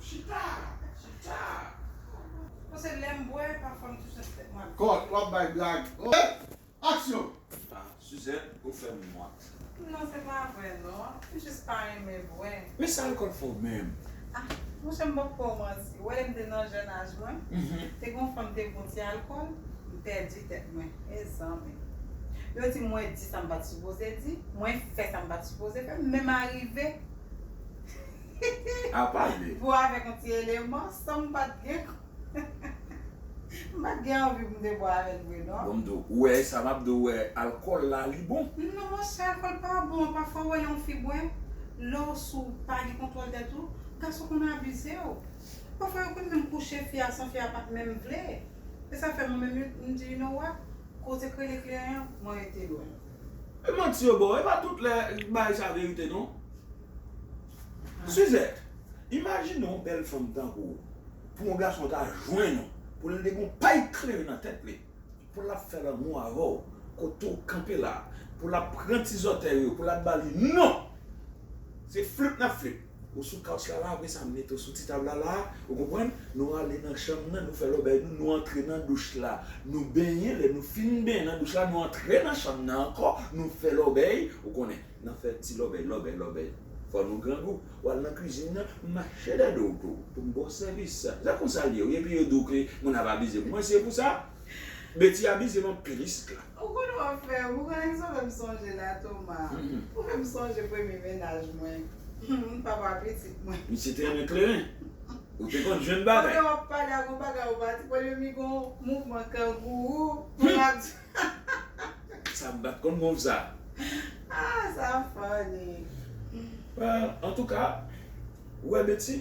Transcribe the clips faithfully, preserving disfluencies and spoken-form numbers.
Chita! Chita! Paske lè m bwè, pafwa m touche tèt mwen. Kòt, w ap bay blag. Oh! Aksyon! Ah, Suzette, ou fè m nwat. Non, se pa vre non. M jis pa renmen bwè. Men sa alkòl fè w menm? Ah, monchè, m pap ba w manti. Ou wè lè m te nan jèn aj mwen, te gen yon fanm te gon ti alkòl, m pèdi tèt mwen. Mezanmi. Yo di mwen di sa m pa t sipoze di, mwen fè sa m pa t sipoze fè, m menm arive A pale. bwè avèk yon ti eleman san m pa t gen. M pa t gen anvi pou m te bwè avèk vre non. Bon, m di w, ou wè sa m ap di w, ou wè alkòl la, li bon. Non, monchè, alkòl pa bon. Pafwa, ou wè lè yon fi bwè, lè w sou, pa gen kontwòl tèt ou, gason konn abize w. Pafwa, yo konn menm kouche fi a san fi a pa t menm vle. E sa fè mwen menm, m di, you know what? Kote k rele kleren an, mwen rete lwen. E manti yo ba w, e pa tout lè bagay sa verite non. Suzette, imajine yon bèl fanm tankou w, pou yon gason ta jwenn ou, pou l te gon pay kleren nan tèt li, pou l ap fè lanmou avè w, kote w kanpe la, pou l ap pran ti zòtèy yo, pou l ap ba li non! Se flip n ap flip. Ou sou couch la la, apre sa m mete w sou ti tab la la, ou konprann? Nou ale nan chanm nan, nou fè lòbèy nou, nou antre nan douch la, nou benyen, lè nou fin benyen nan douch la, nou antre nan chanm nan ankò, nou fè lòbèy, ou konnen, n ap fè ti lòbèy, lòbèy, lòbèy. Fò nou grangou. W al nan kwizin nan, m mache dèyè w tou, pou m ba w sèvis. Se konsa l ye wi, epi yo di w ke moun ap abize m. Mwen se pou sa, Betty abize m anpil isit la. Ou konn w ap fè, ou konn sa fè m sonje la, Toma. Ou fè m sonje premye mennaj mwen. M papa pitit mwen. Misye te renmen kleren. Ou te konn jwenn bagay. Pandan w ap pale ak yon bagay, ou pa di premye mi gon mouvman kangourou. Mwen ap di, Sa m pa t konn move sa. Ah, sa funny. Antouka, ou wè Betty,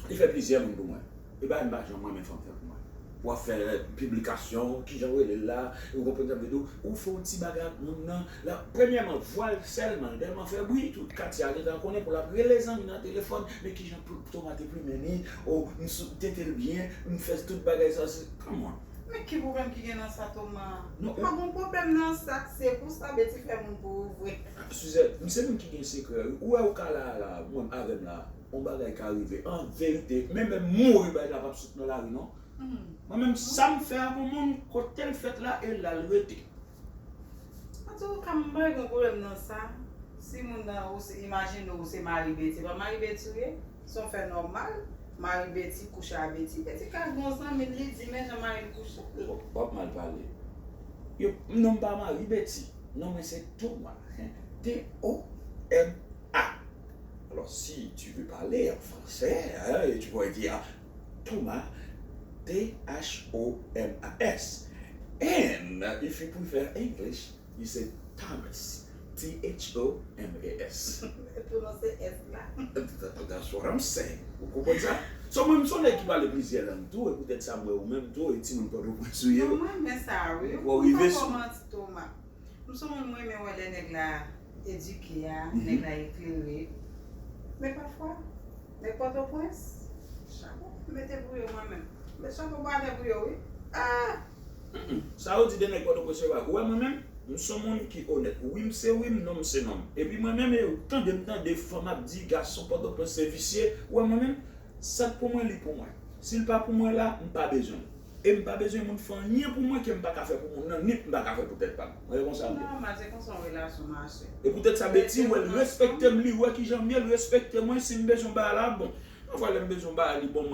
li fè plizyè moun pou mwen. E bagay m pa janm renmen fanm fè pou mwen. W ap fè piblikasyon, kijan w rele l la, ou konprann sa m vle di w, ou fè yon ti bagay ak moun nan. La, premyèman, vwa l sèlman, l tèlman fè bri, tout katye a gentan konnen pou l ap rele zanmi nan telefòn, men kijan pou Toma te plimen li, o, m sou tete l byen, m fè tout bagay sa, se, come on. Men ki pwoblèm ki gen nan sa, Toma? Non, Pa gon pwoblèm nan sa, se pou sa Betty fè moun pou ou vre. Suzette, m se moun ki gen sekrè wi. Ou wè ou ka la la, mwen avè m la, yon bagay ka rive. An verite, men menm mouri bagay la p ap sot nan lari non. Mwen menm sa m fè ak yon moun, kote l fèt la, e la l rete. Antouka, m pa gen pwoblèm nan sa. Si moun nan, ou se, imajine ou se mari Betty, pa mari Betty ou ye? Se yon fè nòmal, mari Betty kouche a Betty. Betty ka gen yon zanmi l, li di men jan mari l kouche li. W ap mal pale. Yo, non, m pa mari Betty. Non mwen se Toma. T O M A. Alors, si tu veux parler en français, hein, tu pourrais dire Thomas, T H O M A S. And if you prefer English, you say Thomas, T H O M A S. Pwononse S la. That's what I'm saying. Ou konprann sa? So, mwen, m se yon nèg ki pale plizyè lang tou, e poutèt sa, m wè ou menm tou, e timoun Pòtoprens ou ye. Non, mwen renmen sa, wi. Ou rive sou. Manti, Toma. M se yon moun mwen renmen wè lè nèg la edike a, nèg la eklere. Men pafwa, nèg Pòtoprens, chapo m mete pou yo mwen menm. M met chapo m atè pou yo, wi. Ah! Sa yo di de nèg Pòtoprens yo pa. Ou wè mwen menm, m se yon moun ki onèt. Wi, m se wi, m non, m se non. Epi mwen menm, e ou tande m tande fanm ap di gason Pòtoprens se visye. Ou wè mwen menm, sa k pou mwen, li pou mwen. Si l pa pou mwen la, m pa bezwen l. E m pa bezwen moun fè anyen pou mwen ke m pa ka fè pou moun nan, ni m pa ka fè pou tèt pa m. Mwen, e konsa m ye. Nòmal, se konsa yon relasyon mache. E poutèt sa, Betty, wè, l respekte m, li wè kijan m ye, l respekte mwen, si m bezwen bagay la, bon. Pafwa, lè m bezwen bagay, li ban mwen.